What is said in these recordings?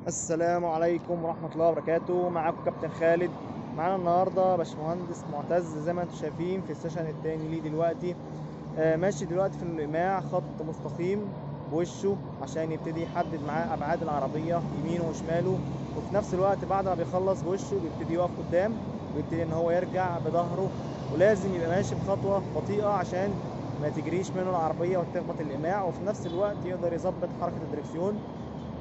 السلام عليكم ورحمة الله وبركاته. معاكم كابتن خالد. معانا النهارده باشمهندس معتز زي ما انتم شايفين في ال session الثاني ليه دلوقتي. ماشي دلوقتي في الإقماع خط مستقيم بوشه عشان يبتدي يحدد معاه أبعاد العربية يمينه وشماله، وفي نفس الوقت بعد ما بيخلص بوشه بيبتدي يقف قدام ويبتدي إن هو يرجع بظهره، ولازم يبقى ماشي بخطوة بطيئة عشان ما تجريش منه العربية وتخبط الإقماع، وفي نفس الوقت يقدر يظبط حركة الدركسيون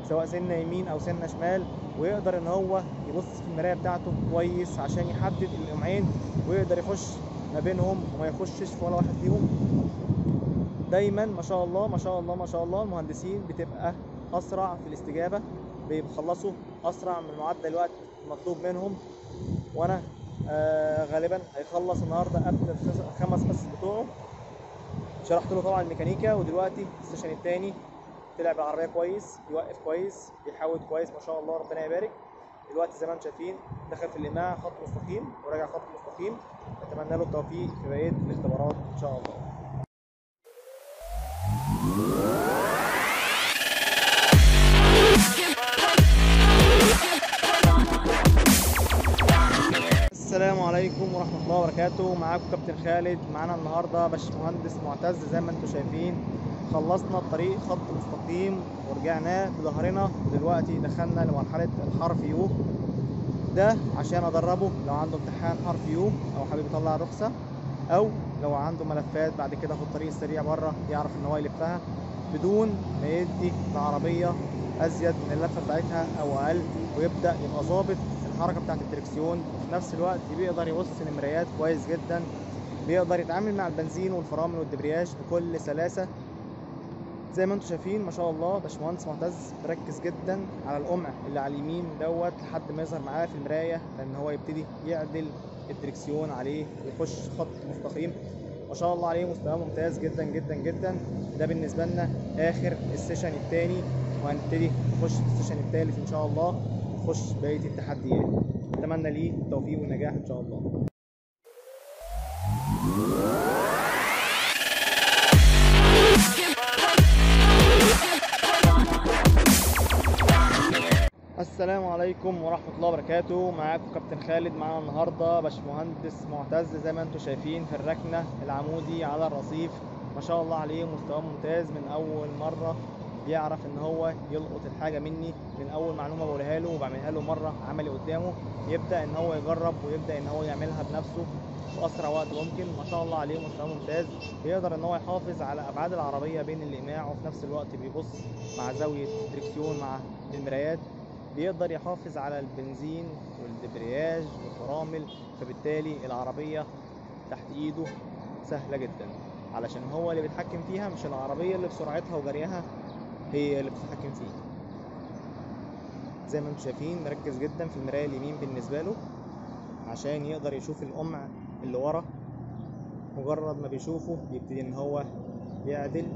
سواء سنة يمين أو سنة شمال، ويقدر إن هو يبص في المراية بتاعته كويس عشان يحدد القمعين ويقدر يخش ما بينهم وما يخشش في ولا واحد فيهم. دايما ما شاء الله ما شاء الله ما شاء الله المهندسين بتبقى أسرع في الاستجابة، بيخلصوا أسرع من معدل الوقت المطلوب منهم. وأنا غالبا هيخلص النهارده قبل الخمس حصص بتوعه. شرحت له طبعا الميكانيكا، ودلوقتي ال session الثاني طلع بالعربية كويس، يوقف كويس، بيحاول كويس ما شاء الله ربنا يبارك. دلوقتي زي ما انتم شايفين دخل في الإقماع خط مستقيم وراجع خط مستقيم. اتمنى له التوفيق في بقية الاختبارات ان شاء الله. السلام عليكم ورحمة الله وبركاته. معاكم كابتن خالد. معانا النهارده باشمهندس معتز زي ما انتم شايفين. خلصنا الطريق خط مستقيم ورجعناه بظهرنا، ودلوقتي دخلنا لمرحلة الحرف U. ده عشان ادربه لو عنده امتحان حرف U او حابب يطلع رخصة، او لو عنده ملفات بعد كده في الطريق السريع بره يعرف ان هو يلفها بدون ما يدي العربية ازيد من اللفة بتاعتها او اقل، ويبدأ يبقى ظابط الحركة بتاعت الدركسيون، وفي نفس الوقت بيقدر يبص للمرايات كويس جدا، بيقدر يتعامل مع البنزين والفرامل والدبرياج بكل سلاسة. زي ما انتم شايفين ما شاء الله باشمهندس معتز مركز جدا على القمع اللي على اليمين دوت لحد ما يظهر معاه في المراية، لان هو يبتدي يعدل الدركسيون عليه ويخش خط مستقيم. ما شاء الله عليه مستواه ممتاز جدا جدا جدا. ده بالنسبة لنا اخر ال session الثاني، وهنبتدي نخش في ال session الثالث ان شاء الله ونخش بقية التحديات. اتمنى ليه التوفيق والنجاح ان شاء الله. السلام عليكم ورحمة الله وبركاته. معاكم كابتن خالد. معانا النهارده باشمهندس معتز زي ما انتم شايفين في الركنة العمودي على الرصيف. ما شاء الله عليه مستواه ممتاز من أول مرة، بيعرف إن هو يلقط الحاجة مني من أول معلومة بقولها له وبعملها له مرة عملي قدامه، يبدأ إن هو يجرب ويبدأ إن هو يعملها بنفسه في أسرع وقت ممكن. ما شاء الله عليه مستواه ممتاز، بيقدر إن هو يحافظ على أبعاد العربية بين الإقماع، وفي نفس الوقت بيبص مع زاوية الدركسيون مع المرايات، بيقدر يحافظ على البنزين والدبرياج والفرامل، فبالتالي العربية تحت ايده سهلة جدا علشان هو اللي بيتحكم فيها، مش العربية اللي بسرعتها وجريها هي اللي بتتحكم فيه. زي ما انتم شايفين مركز جدا في المراية اليمين بالنسبة له عشان يقدر يشوف القمع اللي ورا. مجرد ما بيشوفه بيبتدي ان هو يعدل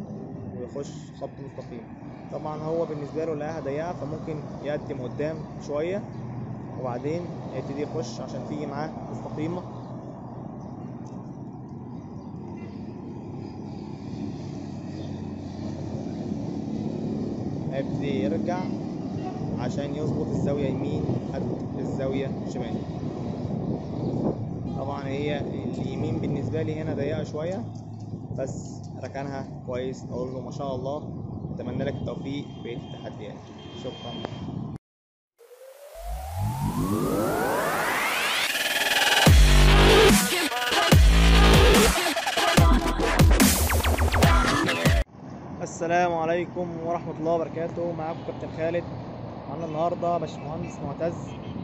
ويخش خط مستقيم. طبعا هو بالنسبة له لقاها ضيقه فممكن يقدم قدام شوية وبعدين يبتدي يخش عشان تيجي معاه مستقيمة. هيبتدي يرجع عشان يظبط الزاوية يمين قد الزاوية شمال. طبعا هي اليمين بالنسبة لي هنا ضيقه شوية بس ركنها كويس. اقول له ما شاء الله، اتمنى لك التوفيق في بقية التحديات. شكرا. السلام عليكم ورحمة الله وبركاته. معاكم كابتن خالد. معانا النهارده باشمهندس معتز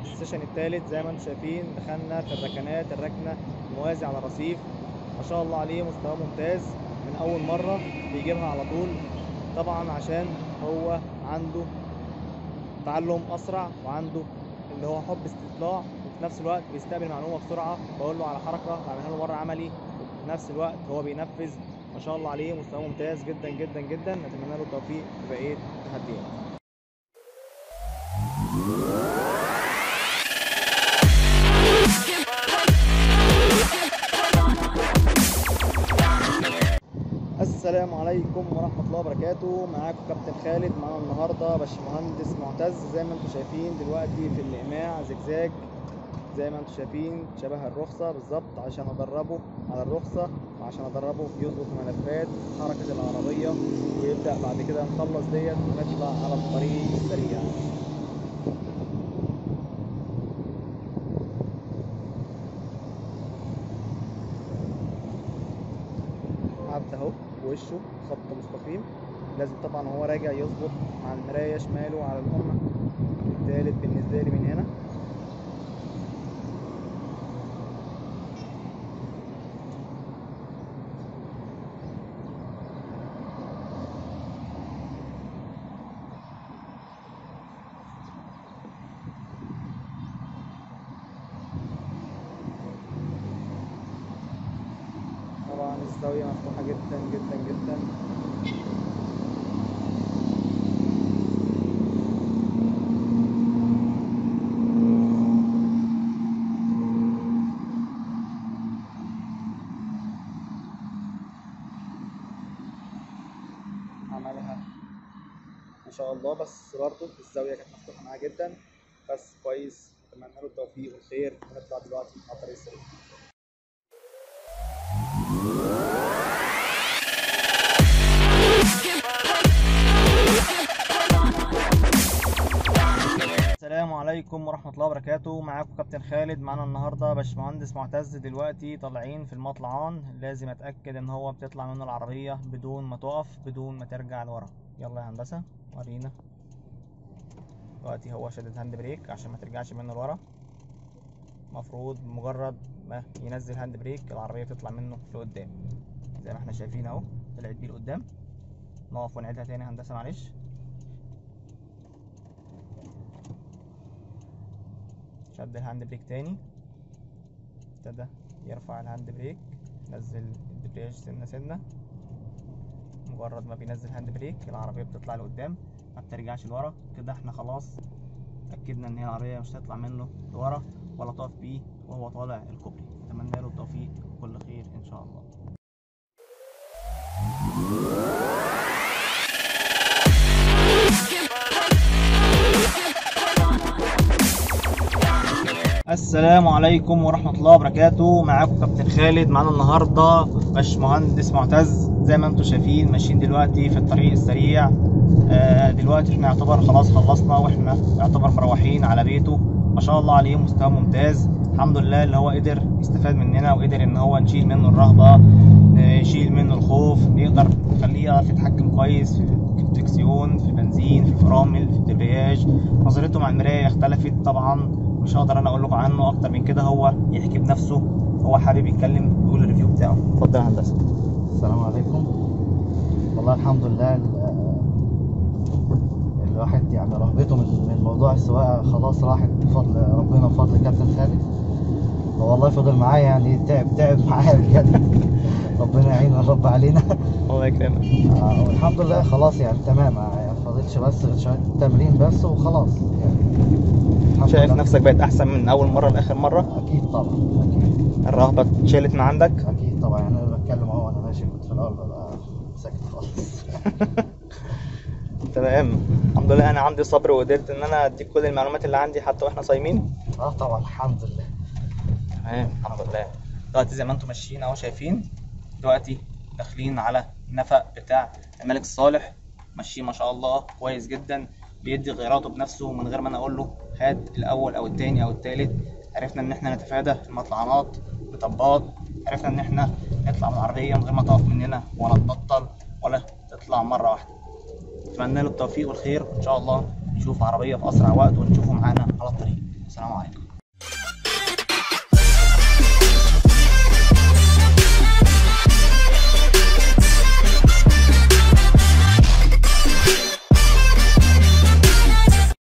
ال session الثالث. زي ما انتم شايفين دخلنا في الركنات، الركنه الموازي على الرصيف. ما شاء الله عليه مستواه ممتاز من اول مرة بيجيبها على طول، طبعا عشان هو عنده تعلم اسرع وعنده اللي هو حب استطلاع، وفي نفس الوقت بيستقبل معلومة بسرعة. بقول له على حركة بعملها له مرة عملي، وفي نفس الوقت هو بينفذ. ما شاء الله عليه، مستواه ممتاز جدا جدا جدا. نتمنى له التوفيق في بقية التحديات. السلام عليكم ورحمة الله وبركاته، معاكم كابتن خالد. معانا النهارده باشمهندس معتز. زي ما انتم شايفين دلوقتي في الإقماع زجزاج، زي ما انتم شايفين شبه الرخصة بالظبط، عشان ادربه على الرخصة وعشان ادربه يظبط ملفات حركة العربية، ويبدأ بعد كده نخلص ديت ونطلع على الطريق السريع. عدى اهو بوشه خط مستقيم، لازم طبعا وهو راجع يظبط على المراية شماله على القمع التالت بالنسبة لي من هنا. طبعا الزاوية مفتوحة جدا جدا جدا. عملها ما شاء الله، بس برضه الزاوية كانت مفتوحة معاه جدا، بس كويس. أتمنى له التوفيق والخير، ونطلع دلوقتي على الطريق السريع. السلام عليكم ورحمة الله وبركاته، معاكم كابتن خالد. معانا النهاردة باشمهندس معتز. دلوقتي طالعين في المطلعان، لازم اتأكد ان هو بتطلع منه العربية بدون ما تقف، بدون ما ترجع لورا. يلا يا هندسة ورينا. دلوقتي هو شدد hand brake عشان ما ترجعش منه لورا. المفروض مجرد ما ينزل hand brake العربية بتطلع منه لقدام، زي ما احنا شايفين اهو، طلعت بيه لقدام. نقف ونعيدها تاني يا هندسة معلش. شد ال hand brake تاني، ابتدى يرفع ال hand brake، نزل الدبرياج سنة سنة. مجرد ما بينزل hand brake العربية بتطلع لقدام، ما بترجعش لورا. كده احنا خلاص اتأكدنا ان هي العربية مش هتطلع منه لورا ولا تقف بيه وهو طالع الكوبري. اتمنى له التوفيق وكل خير ان شاء الله. السلام عليكم ورحمة الله وبركاته، معاكم كابتن خالد. معانا النهاردة باشمهندس معتز. زي ما انتم شايفين ماشيين دلوقتي في الطريق السريع. دلوقتي احنا يعتبر خلاص خلصنا، واحنا يعتبر مروحين على بيته. ما شاء الله عليه، مستوى ممتاز الحمد لله، اللي هو قدر يستفاد مننا وقدر ان هو نشيل منه الرهبة، نشيل منه الخوف، نقدر نخليه يعرف يتحكم كويس في الدركسيون، في البنزين، في الفرامل، في الدبرياج. نظرته مع المراية اختلفت طبعا، مش هقدر انا اقول لكم عنه اكتر من كده، هو يحكي بنفسه، هو حابب يتكلم ويقول ال review بتاعه. اتفضل يا هندسة. السلام عليكم. والله الحمد لله، الواحد يعني رهبته من موضوع السواقة خلاص راحت بفضل ربنا وفضل كابتن خالد. والله فضل معايا يعني، تعب معايا بجد. ربنا يعين الرب علينا. الله يكرمك. والحمد لله خلاص يعني تمام، يعني فاضلش بس شوية تمرين بس وخلاص يعني. شايف نفسك بقت احسن من اول مرة لاخر مرة؟ اكيد طبعا، اكيد. الرهبة اتشالت من عندك؟ اكيد طبعا، يعني انا بتكلم اهو وانا ماشي، كنت في الاول ببقى ساكت خالص. تمام الحمد لله، انا عندي صبر وقدرت ان انا اديك كل المعلومات اللي عندي حتى واحنا صايمين. طبعا الحمد لله. تمام الحمد لله. دلوقتي زي ما انتم ماشيين اهو شايفين، دلوقتي داخلين على النفق بتاع الملك الصالح. ماشيين ما شاء الله كويس جدا، بيدي غيراته بنفسه من غير ما انا اقول له هات الاول او الثاني او الثالث. عرفنا ان احنا نتفادى المطلعانات مطبات، عرفنا ان احنا نطلع من العربية من غير ما تقف مننا ولا تبطل ولا تطلع مرة واحدة. اتمنى له التوفيق والخير، وان شاء الله نشوف عربية في اسرع وقت ونشوفه معانا على الطريق. السلام عليكم.